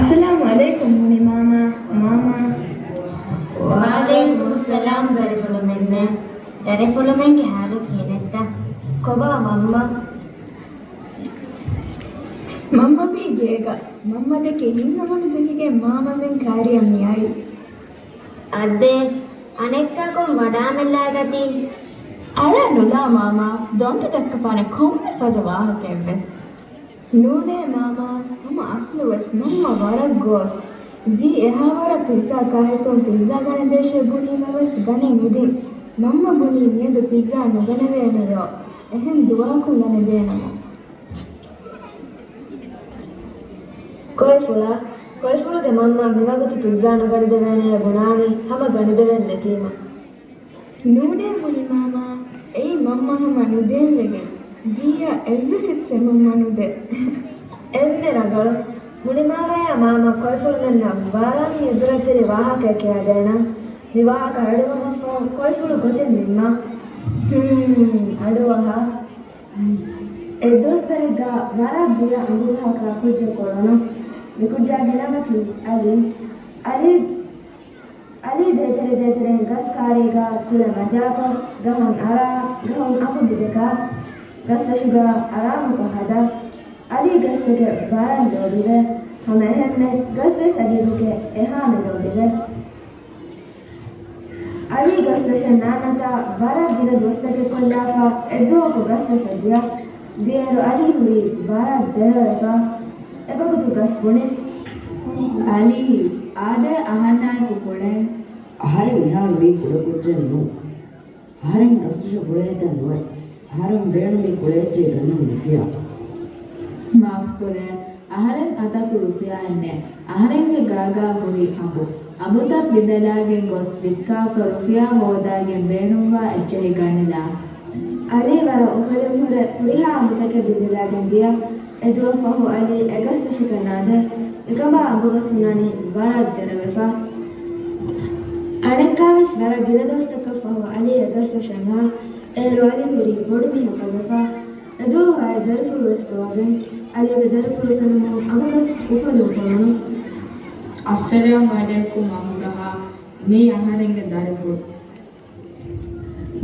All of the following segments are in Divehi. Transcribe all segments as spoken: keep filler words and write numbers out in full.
އައްސަލާމު ޢަލައިކުމް މުނި މާމާ، މާމާ. ވަޢަލައިކުމުއްސަލާމް ދަރިފުޅުމެންނޭ. ދަރިފުޅުމެންގެ ޙާލު ކިހިނެއްތަ؟ ކޮބާ މަންމަ؟ މަންމަ މީ ގޭގަ. މަންމަ ދެކެ ހިތްހަމަނުޖެހިގެން މާމަމެން ކާރިއަށް މިއައީ. އައްދޭ، އަނެއްކާކުން ވަޑާމެއްލާގަތީ. އަޅާ ނުލާ މާމާ، ދޮންތަ ދައްކަފާނެ ކޮންމެ ފަދަ ވާހަކައެއްވެސް. ނޫނޭ މާމާ، ހަމަ އަސްލުވެސް މަންމަ ވަރަށް ގޯސް. ޒީ އެހާވަރަށް ޕިއްޒާ ކާހިތުން ޕިއްޒާ ގަނެދޭށޭ ބުނީމަވެސް ގަނެ ނުދިން. މަންމަ ބުނީ މިއަދު ޕިއްޒާ ނުގަނެވޭނެޔޯ. އެހެން ދުވަހަކުން ގަނެދޭނަމަ. ކޮއިފުޅާ، ކޮއިފުޅުގެ މަންމަ މިވަގުތު ޕިއްޒާ ނުގަނެދެވޭނެޔޭ ބުނާނީ ހަމަ ގަނެދެވެން ނެތީމަ. ނޫނޭ މުނިމާމާ، އެއީ މަންމަ ހަމަ ނުދޭން ވެގެން. ޒީއަށް އެއްވެސް އެއްޗެއް މަންމަ ނުދޭ. އެންމެ ރަނގަޅު. މުނިމާމަޔާ މާމަ ކޮއިފުޅުމެންނަށް ވަރަށް އިބްރަތްތެރި ވާހަކައެއް ކިޔާދޭނަން. މި ވާހަކަ އަޑުއަހަންފަހު ކޮއިފުޅު ގޮތެއް ނިންމާ. ހޫން، އަޑުއަހާ. އެއް ދުވަސްވަރެއްގަ ވަރަށް ބިޔަ އަނބުގަހަކަށް ކުއްޖެއް ކުޅުނު. މި ކުއްޖާގެ ނަމަކީ އަލީ. އަލީ، އަލީ ދޭތެރެ ދޭތެރެއިން ގަސް ކާރީގަ ކުޅެ މަޖާކޮށް، ގަހުން އަރާ، ގަހުން އަނބު ބިދެކާ، ގަސްދޮށުގަ އަރާމުކޮށް ހަދާ. އަލީ ގަސްދޮށެއް ވަރަށް ލޯބިވޭ. ހަމަ އެހެންމެ ގަސްވެސް އަލީގެ އެހާމެ ލޯބިވޭ. އަލީ ގަސްދޮށަށް ނާންނަތާ ވަރަށް ގިނަ ދުވަސްތަކެއް ކޮށްލާފަ އެއްދުވަހަކު ގަސްދޮށަށް ދިޔަ. ދިޔައިރު އަލީ ހުރީ ވަރަށް ދެރަވެފަ. އެވަގުތު ގަސް ބުނި. އަލީ، އާދޭ އަހަންނާއެކު ކުޅޭން. އަހަރެން މިހާރު މީ ކުޑަކުއްޖެއް ނޫން. އަހަރެން ގަސްދޮށަށް ގުޅޭ ތަން ނުވޭ. އަހަރެން ބޭނުމީ ކުޅޭ އެއްޗެއް ގަންނަން ރުފިޔާ. މާފްކުރޭ. އަހަރެން އަތަކު ރުފިޔާއެއް ނެތް. އަހަރެންގެ ގާގާ ހުރި އަނބު. އަނބުތައް ބިނދެލާގެން ގޮސް ވިއްކާފަ ރުފިޔާ ހޯދާގެން ބޭނުންވާ އެއްޗެހި ގަނެލާ. އަލީ ވަރަށް އުފަލުން ހުރެ ހުރިހާ އަނބުތަކެއް ބިނދެލާގެން ދިޔަ. އެ ދުވަހު ފަހު އަލީ އެ ގަސްދޮށަކަށް ނާދޭ. އެކަމާ އަނބުގަސް ހުންނަނީ ވަރަށް ދެރަވެފަ. އަނެއްކާވެސް ވަރަށް ގިނަ ދުވަސްތަކަށް ފަހު އަލީ އެ ގަސްދޮށަށް ނާ. އޭރު އަލީ ހުރީ ބޮޑު މީހަކަށް ވެފަ. އެ ދުވަހު އާއި ދަރިފުޅު ވެސް ގޮވަގެން. އަލީގެ ދަރިފުޅު ފެނުމުން އަނބުގަސް އުފަލުން ފޮޅުނު. އައްސަލާމު ޢަލައިކުމް އަނބުރަހާ. މީ އަހަރެންގެ ދަރިފުޅު.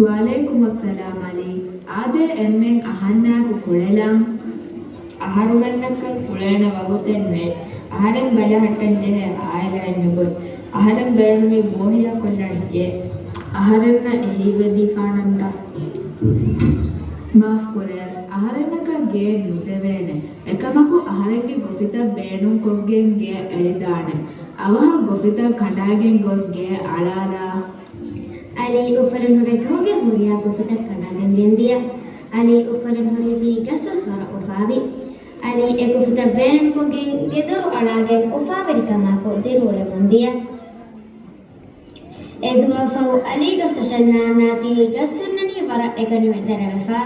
ވަޢަލައިކުމުއްސަލާމް އަލީ. އާދޭ އެންމެން އަހަންނާއެކު ކުޅެލަން. އަހަރުމެންނަކަށް ކުޅޭނެ ވަގުތެއް ނެތް. އަހަރެން ބަލަހައްޓަން ޖެހޭ އާއިލާއެއް ނުގޮތް. އަހަރެން ބޭނުމީ ބޯހިޔާ ކޮށްލަން އެއްޗެއް. އަހަރެންނަށް އެ ހީވެދީފާނަންތަ؟ މާފްކުރޭ. އަހަރެންނަކަށް ގެއެއް ނުދެވޭނެ. އެކަމަކު އަހަރެންގެ ގޮފިތައް ބޭނުންކޮށްގެން ގެއަށް އެޅިދާނެ. އަވަހަށް ގޮފިތައް ކަނޑާގެން ގޮސް ގެއަށް އަޅާލާ. އަލީ އުފަލުން ހުރެ ގަހުގެ ހުރިހާ ގޮފިތައް ކަނޑާގެން ގެންދިޔަ. އަލީ އުފަލުން ހުރި ދީ ގަސްވެސް ވަރަށް އުފާވި. އަލީ އެ ގޮފިތައް ބޭނުންކޮށްގެން ގެދޮރު އަޅާގެން އުފާވެރިކަމާއެކު ދިރިއުޅެމުން ދިޔަ. އެ ދުވަހު އަލީ ގަސްދޮށަށް ނާންނާތީ ގަސް ހުންނަނީ ވަރަށް އެކަނިވެ ދެރަވެފަ.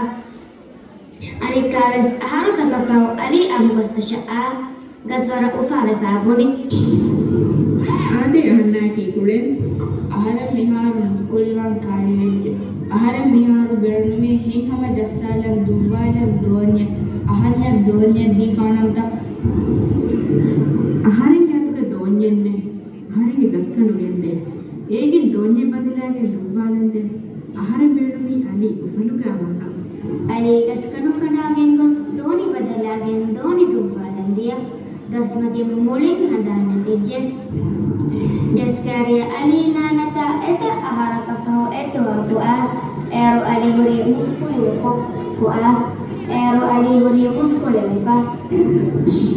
އަނެއްކާވެސް އަހަރުތަކަށްފަހު އަލީ އަނބުގަސްދޮށަށް އާ، ގަސް ވަރަށް އުފާވެފަ ބުނި. އާދޭ އަހަންނާއެކީ ކުޅެން. އަހަރެން މިހާރު މުސްކުޅިވާން ކާރިވެއްޖެ. އަހަރެން މިހާރު ބޭނުމީ ހިތްހަމަ ޖައްސާލަން ދުއްވާލަން ދޯންޏެއް. އަހަންޏަށް ދޯންޏެއް ދީފާނަންތަ؟ އަހަރެންގެ އަތުގަ ދޯންޏެއް ނެތް. އަހަރެންގެ ގަސްކަނޑު ގެންދޭ. އޭގެން ދޯންޏެއް ބަދަލާގެން ދުއްވާލަން ދެން. އަހަރެން ބޭނުމީ އަލީ އުފަލުގަ އަމަން. އަލީ ގަސްކަނޑު ކަނޑާގެން ގޮސް ދޯނި ބަދަލާގެން ދޯނި ދުއްވާލަން ދިޔަ. ގަސްމަތިން މުޅިން ހަނދާން ނެތިއްޖެ. ގަސް ކާރިއަށް އަލީ ނާންނަތާ އެތައް އަހަރަކަށް ފަހު އެއްދުވަހަކު އާ، އޭރު އަލީ ހުރީ މުސްކުޅިވެފަ އާ، އޭރު އަލީ ހުރީ މުސްކުޅިވެފަ.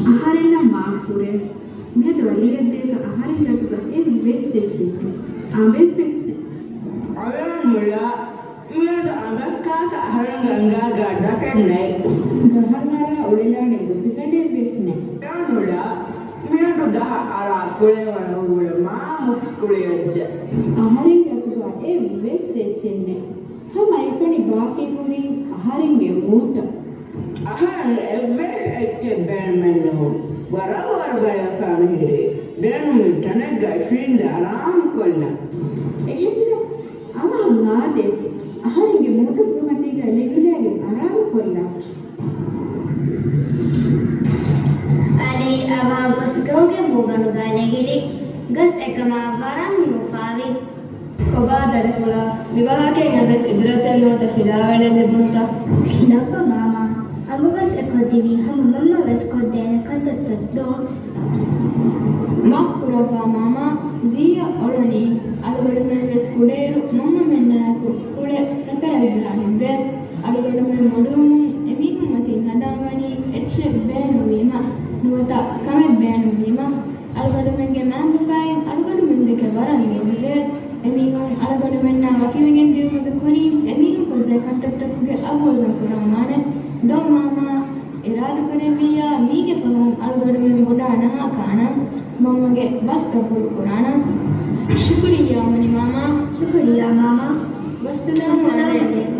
އަހަރެންނަށް މާފް ކުރޭ. މިއަދު އަލީއަށް ދޭކަށް އަހަރެންގެ އަތުގަ އެއްވެސް އެއްޗެއް ނެތް. އާ، އަނބެއްވެސް ނެތް. އަޅާ ނުލާ، މިއަދު އަނބައްކާކަށް އަހަރެންގެ އަނގާގަ ދަތެއް ނެތް. ގަހަށް އަރާ އުޅެލާނެ ގޮފިގަނޑެއްވެސް ނެތް. އަޅާ ނުލާ، މިއަދު ގަހަށް އަރާ ކުޅެވަޑައުޅެ މާ މުސްކުޅިވެއްޖެ. އަހަރެންގެ އަތުގަ އެއްވެސް އެއްޗެއް ނެތް. ހަމައެކަނި ބާކީ ހުރީ އަހަރެންގެ މޫތައް. އަހަރެން އެއްވެސް އެއްޗެއް ބޭނުމެއް ނޫން. ވަރަށް ވަރުގަޔަށް ފަނިހިރި. ބޭނުމީ ތަނެއްގަ އިށީނދެ އަރާމުކޮށްލަން. އެހެންދޯ؟ އަވަހަށް އާދޭ. އަހަރެންގެ މޫތަކުގެ މަތީގަ ލިބިލާގެން އަރާމުކޮށްލާ. އަލީ އަވަހަށް ގޮސް ގައުގެ މޫގަނޑުގަ ނެގިލި ގަސް އެކަމާ ވަރަށް ނޫފާވި. ކޮބާ ދަރިފުޅާ، މި ވާހަކައިން އަވެސް އިބްރަތެއް ނުވަތަ ފިލާވަޅެއް ލިބުނުތަ؟ ލައްބަ މާމާ، އަނބުގަސް އެކޮށްދިނީ ހަމަ މަންމަ ވެސް ކޮށްދޭނެ ކަންތައްތައް ދޯ؟ މާފް ކުރައްވާ މާމާ، ޒީއަށް އޮޅުނީ އަޅުގަނޑުމެން ވެސް ކުޑައިރު މަންމަމެންނާއެކު ކުޅެ ސަކަރަތް ޖަހާ ހިތްވޭ. އަޅުގަނޑުމެން ބޮޑުވުމުން އެމީހުން މަތީ ހަނދާންވަނީ އެއްޗެއް ބޭނުންވީމަ ނުވަތަ ކަމެއް ބޭނުންވީމަ. އަޅުގަނޑުމެންގެ މައިންބަފައިން އަޅުގަނޑުމެންދެކެ ވަރަށް ލޯބިވޭ. އެމީހުން އަޅުގަނޑުމެންނާ ވަކިވެގެން ދިޔުމުގެ ކުރިން އެމީހުން ކޮށްދޭ ކަންތައްތަކުގެ އަގު ވަޒަން ކުރަންވާނެ. ދޯ މާމާ، އިރާދަކުރެއްވިއްޔާ މީގެ ފަހުން އަޅުގަނޑުމެން ބޮޑާ ނަހާކަށް އަނަން. މަންމަގެ ބަސް ގަބޫލުކުރާނަން. ޝުކުރިއްޔާ މުނި މާމާ. ޝުކުރިއްޔާ މާމާ. ވައްސަލާމު އަލައިކުމް.